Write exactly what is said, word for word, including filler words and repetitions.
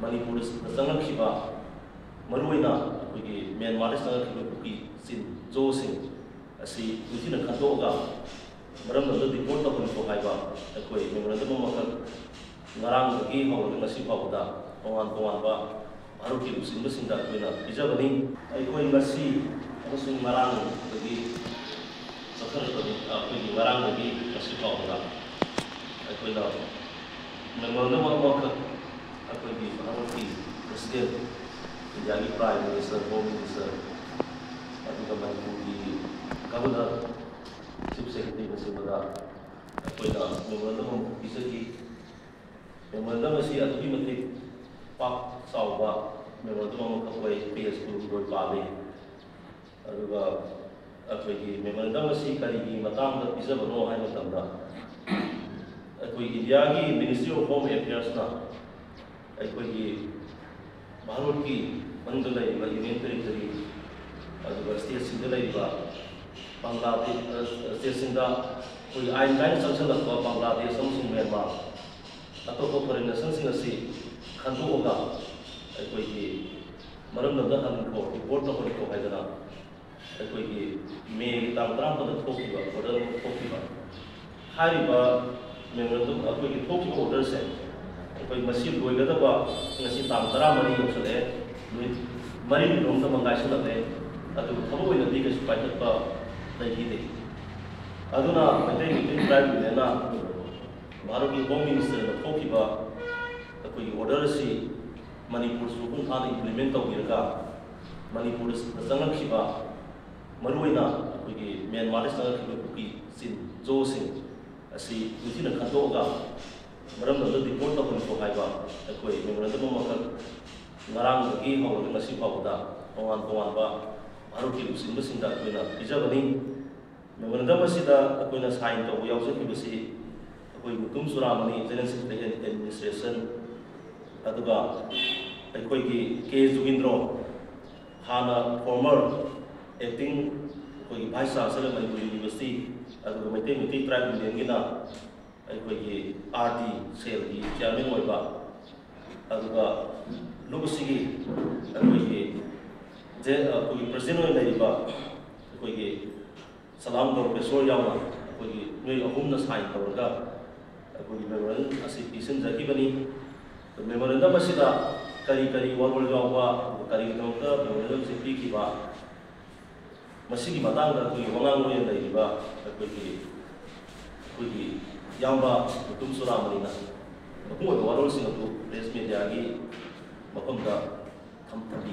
ꯃꯅꯤꯄꯨꯔꯗ ꯆꯪꯂꯛꯈꯤꯕ, ꯃꯔꯨꯑꯣꯏꯅ ꯑꯩꯈꯣꯏꯒꯤ ꯃ꯭ꯌꯥꯟꯃꯥꯔꯗ ꯆꯪꯂꯛꯈꯤꯕ ꯀꯨꯀꯤ ꯆꯤꯟꯖꯣꯁꯤꯡ ꯑꯁꯤ ꯅꯤꯡꯊꯤꯅ ꯈꯟꯗꯣꯛꯑꯒ ꯃꯔꯝꯗꯝꯗ ꯗꯤꯄꯣꯔꯠ ꯇꯧꯍꯟꯈꯣ ꯍꯥꯏꯕ ꯑꯩꯈꯣꯏ ꯃꯦꯃꯣꯔꯦꯟꯗꯝ ꯑꯃꯈꯛ ꯉꯔꯥꯡꯗꯒꯤ ꯍꯧꯔꯒ ꯉꯁꯤ ꯐꯥꯎꯕꯗ ꯇꯣꯉꯥꯟ ꯇꯣꯉꯥꯟꯕ ꯚꯥꯔꯠꯀꯤ ꯂꯨꯆꯤꯡꯕꯁꯤꯡꯗ ꯑꯩꯈꯣꯏꯅ ꯄꯤꯖꯕꯅꯤ꯫ ꯑꯩꯈꯣꯏ ꯉꯁꯤ ꯑꯃꯁꯨꯡ ꯉꯔꯥꯡꯗꯒꯤ ꯆꯠꯊꯔꯛꯄꯅꯤ꯫ ꯑꯩꯈꯣꯏꯒꯤ ꯉꯔꯥꯡꯗꯒꯤ ꯉꯁꯤ ꯐꯥꯎꯕꯗ ꯑꯩꯈꯣꯏꯅ ꯃꯦꯃꯣꯔꯦꯟꯗꯝ ꯑꯃꯈꯛ ꯑꯩꯈꯣꯏꯒꯤ ꯚꯥꯔꯠꯀꯤ ꯄ꯭ꯔꯁꯤꯗꯦꯟ, ꯏꯟꯗꯤꯌꯥꯒꯤ ꯄ꯭ꯔꯥꯏꯝ ꯃꯤꯅꯤꯁꯇꯔ, ꯍꯣꯝ ꯃꯤꯅꯤꯁꯇꯔ, ꯑꯗꯨꯒ ꯃꯅꯤꯄꯨꯔꯒꯤ ꯒꯚꯔꯅꯔ, ꯆꯤꯐ ꯁꯦꯀ꯭ꯔꯦꯇꯔꯤꯅꯆꯤꯡꯕꯗ ꯑꯩꯈꯣꯏꯅ ꯃꯦꯃꯣꯔꯦꯟꯗꯝ ꯑꯃꯈꯛ ꯄꯤꯖꯈꯤ꯫ ꯃꯦꯃꯣꯔꯦꯟꯗꯝ ꯑꯁꯤ ꯑꯗꯨꯛꯀꯤ ꯃꯇꯤꯛ ꯄꯥꯛ ꯆꯥꯎꯕ ꯃꯦꯃꯣꯔꯦꯟꯗꯝ ꯑꯃꯈꯛ ꯑꯣꯏ, ꯄꯦꯖ ꯀꯨꯟꯍꯨꯝꯗꯣꯏ ꯄꯥꯜꯂꯤ꯫ ꯑꯗꯨꯒ ꯑꯩꯈꯣꯏꯒꯤ ꯃꯦꯃꯣꯔꯦꯟꯗꯝ ꯑꯁꯤ ꯀꯔꯤꯒꯤ ꯃꯇꯥꯡꯗ ꯄꯤꯖꯕꯅꯣ ꯍꯥꯏꯕ ꯃꯇꯝꯗ, ꯑꯩꯈꯣꯏ ꯏꯟꯗꯤꯌꯥꯒꯤ ꯃꯤꯅꯤꯁꯇ꯭ꯔꯤ ꯑꯣꯐ ꯍꯣꯝ ꯑꯦꯐꯤꯌꯔꯁꯅ ꯑꯩꯈꯣꯏꯒꯤ ꯚꯥꯔꯠꯀꯤ ꯃꯅꯨꯡꯗ ꯂꯩꯔꯤꯕ ꯌꯨꯅꯤꯌꯟ ꯇꯦꯔꯤꯇꯣꯔꯤ, ꯑꯗꯨꯒ ꯁ꯭ꯇꯦꯠꯁꯤꯡꯗ ꯂꯩꯔꯤꯕ ꯕꯪꯒ꯭ꯂꯥꯗꯦ-, ꯁ꯭ꯇꯦꯠꯁꯤꯡꯗ ꯑꯩꯈꯣꯏꯒꯤ ꯑꯥꯏꯟ ꯀꯥꯏꯅ ꯆꯪꯁꯤꯜꯂꯛꯄ ꯕꯪꯒ꯭ꯂꯥꯗꯦꯁ ꯑꯃꯁꯨꯡ ꯃ꯭ꯌꯥꯟꯃꯥꯔ, ꯑꯇꯣꯞꯄ ꯐꯣꯔꯦꯟ ꯅꯦꯁꯟꯁꯤꯡ ꯑꯁꯤ ꯈꯟꯗꯣꯛꯑꯒ ꯑꯩꯈꯣꯏꯒꯤ ꯃꯔꯝꯗꯝꯗ ꯍꯟꯈꯣ, ꯗꯤꯄꯣꯔꯠ ꯇꯧꯍꯟꯈꯣ ꯍꯥꯏꯗꯅ ꯑꯩꯈꯣꯏꯒꯤ ꯃꯦꯒꯤ ꯇꯥꯡ ꯇꯔꯥꯃꯥꯄꯟꯗ ꯊꯣꯛꯈꯤꯕ ꯑꯣꯔꯗꯔ ꯑꯃ ꯊꯣꯛꯈꯤꯕ꯫ ꯍꯥꯏꯔꯤꯕ ꯃꯦꯃꯣꯔꯦꯟꯗꯝ ꯑꯩꯈꯣꯏꯒꯤ ꯊꯣꯛꯈꯤꯕ ꯑꯣꯔꯗꯔꯁꯦ ꯑꯩꯈꯣꯏ ꯃꯁꯤ ꯂꯣꯏꯒꯗꯕ ꯉꯁꯤ ꯇꯥꯡ ꯇꯔꯥꯃꯔꯤ ꯌꯧꯁꯜꯂꯛꯑꯦ꯫ ꯅꯨꯃꯤꯠ ꯃꯔꯤꯅꯤ ꯔꯣꯝꯗ ꯑꯃ ꯉꯥꯏꯁꯜꯂꯛꯂꯦ꯫ ꯑꯗꯨꯕꯨ ꯊꯕꯛ ꯑꯣꯏꯅꯗꯤ ꯀꯩꯁꯨ ꯄꯥꯏꯈꯠꯄ ꯂꯩꯈꯤꯗꯦ꯫ ꯑꯗꯨꯅ ꯃꯩꯇꯩ ꯃꯩꯇꯩ ꯇ꯭ꯔꯥꯏꯕ ꯌꯨꯅꯤꯌꯟꯅ ꯚꯥꯔꯠꯀꯤ ꯍꯣꯝ ꯃꯤꯅꯤꯁꯇꯔꯅ ꯊꯣꯛꯈꯤꯕ ꯑꯩꯈꯣꯏꯒꯤ ꯑꯣꯔꯗꯔ ꯑꯁꯤ ꯃꯅꯤꯄꯨꯔꯁꯨ ꯃꯄꯨꯡ ꯐꯥꯅ ꯏꯝꯄ꯭ꯂꯤꯃꯦꯟ ꯇꯧꯕꯤꯔꯒ ꯃꯅꯤꯄꯨꯔꯗ ꯆꯪꯂꯛꯈꯤꯕ, ꯃꯔꯨꯑꯣꯏꯅ ꯑꯩꯈꯣꯏꯒꯤ ꯃ꯭ꯌꯥꯟꯃꯥꯔꯗ ꯆꯪꯂꯛꯈꯤꯕ ꯀꯨꯀꯤ ꯆꯤꯟꯖꯣꯁꯤꯡ ꯑꯁꯤ ꯅꯤꯡꯊꯤꯅ ꯈꯟꯗꯣꯛꯑꯒ ꯃꯔꯝꯗꯝꯗ ꯗꯤꯄꯣꯔꯠ ꯇꯧꯍꯟꯈꯣ ꯍꯥꯏꯕ ꯑꯩꯈꯣꯏ ꯃꯦꯃꯣꯔꯦꯟꯗꯝ ꯑꯃꯈꯛ ꯉꯔꯥꯡꯗꯒꯤ ꯍꯧꯔꯒ ꯉꯁꯤ ꯐꯥꯎꯕꯗ ꯇꯣꯉꯥꯟ ꯇꯣꯉꯥꯟꯕ ꯚꯥꯔꯠꯀꯤ ꯂꯨꯆꯤꯡꯕꯁꯤꯡꯗ ꯑꯩꯈꯣꯏꯅ ꯄꯤꯖꯕꯅꯤ꯫ ꯃꯦꯃꯣꯔꯦꯟꯗꯝ ꯑꯁꯤꯗ ꯑꯩꯈꯣꯏꯅ ꯁꯥꯏꯟ ꯇꯧꯕ ꯌꯥꯎꯖꯈꯤꯕꯁꯤ ꯑꯩꯈꯣꯏ Mutum ꯆꯨꯔꯥꯃꯅꯤ, general secretary and administration, ꯑꯗꯨꯒ ꯑꯩꯈꯣꯏꯒꯤ ꯀꯦ ꯖꯨꯒꯤꯟꯗ꯭ꯔꯣ, ꯍꯥꯟꯅ ꯐꯣꯔꯃꯔ ꯑꯦꯛꯇꯤꯡ ꯑꯩꯈꯣꯏꯒꯤ ꯚꯥꯏꯁ ꯆꯥꯟꯁꯦꯂꯔ ꯃꯅꯤꯄꯨꯔ ꯌꯨꯅꯤꯚꯔꯁꯤꯇꯤ, ꯑꯗꯨꯒ ꯃꯩꯇꯩ ꯃꯩꯇꯩ ꯇ꯭ꯔꯥꯏꯕ ꯌꯨꯅꯤꯌꯟꯒꯤꯅ ꯑꯩꯈꯣꯏꯒꯤ ꯑꯥꯔ ꯗꯤ ꯁꯦꯜꯒꯤ ꯆꯤꯌꯥꯔꯃꯦꯟ ꯑꯣꯏꯕ ꯑꯗꯨꯒ ꯂꯨꯞ ꯑꯁꯤꯒꯤ ꯑꯩꯈꯣꯏꯒꯤ ꯖꯦ-, ꯑꯩꯈꯣꯏꯒꯤ ꯄ꯭ꯔꯁꯤꯗꯦꯟ ꯑꯣꯏꯅ ꯂꯩꯔꯤꯕ ꯑꯩꯈꯣꯏꯒꯤ ꯁꯂꯥꯝ ꯇꯧꯔꯛꯄ ꯏꯁꯣꯔ ꯌꯥꯎꯅ ꯑꯩꯈꯣꯏꯒꯤ ꯃꯤꯑꯣꯏ ꯑꯍꯨꯝꯅ ꯁꯥꯏꯟ ꯇꯧꯔꯒ ꯑꯩꯈꯣꯏꯒꯤ ꯃꯦꯃꯣꯔꯦꯟꯗꯝ ꯑꯁꯤ ꯄꯤꯁꯤꯟꯖꯈꯤꯕꯅꯤ꯫ ꯃꯦꯃꯣꯔꯦꯟꯗꯝ ꯑꯁꯤꯗ ꯀꯔꯤ ꯀꯔꯤ ꯋꯥꯔꯣꯜ ꯌꯥꯎꯕ, ꯀꯔꯤꯒꯤꯗꯃꯛꯇ ꯃꯦꯃꯣꯔꯦꯟꯗꯝ ꯑꯁꯤ ꯄꯤꯈꯤꯕ, ꯃꯁꯤꯒꯤ ꯃꯇꯥꯡꯗ ꯑꯩꯈꯣꯏꯒꯤ ꯋꯥꯉꯥꯡ ꯑꯣꯏꯅ ꯂꯩꯔꯤꯕ ꯑꯩꯈꯣꯏꯒꯤ, ꯑꯩꯈꯣꯏꯒꯤ ꯏꯌꯥꯝꯕ ꯃꯨꯇꯨꯝ ꯆꯨꯔꯥꯃꯅꯤꯅ ꯃꯄꯨꯡ ꯑꯣꯏꯕ ꯋꯥꯔꯣꯜꯁꯤꯡ ꯑꯗꯨ ꯄ꯭ꯔꯦꯁ ꯃꯦꯗꯤꯌꯥꯒꯤ ꯃꯐꯝꯗ ꯊꯝ-, ꯊꯝ-,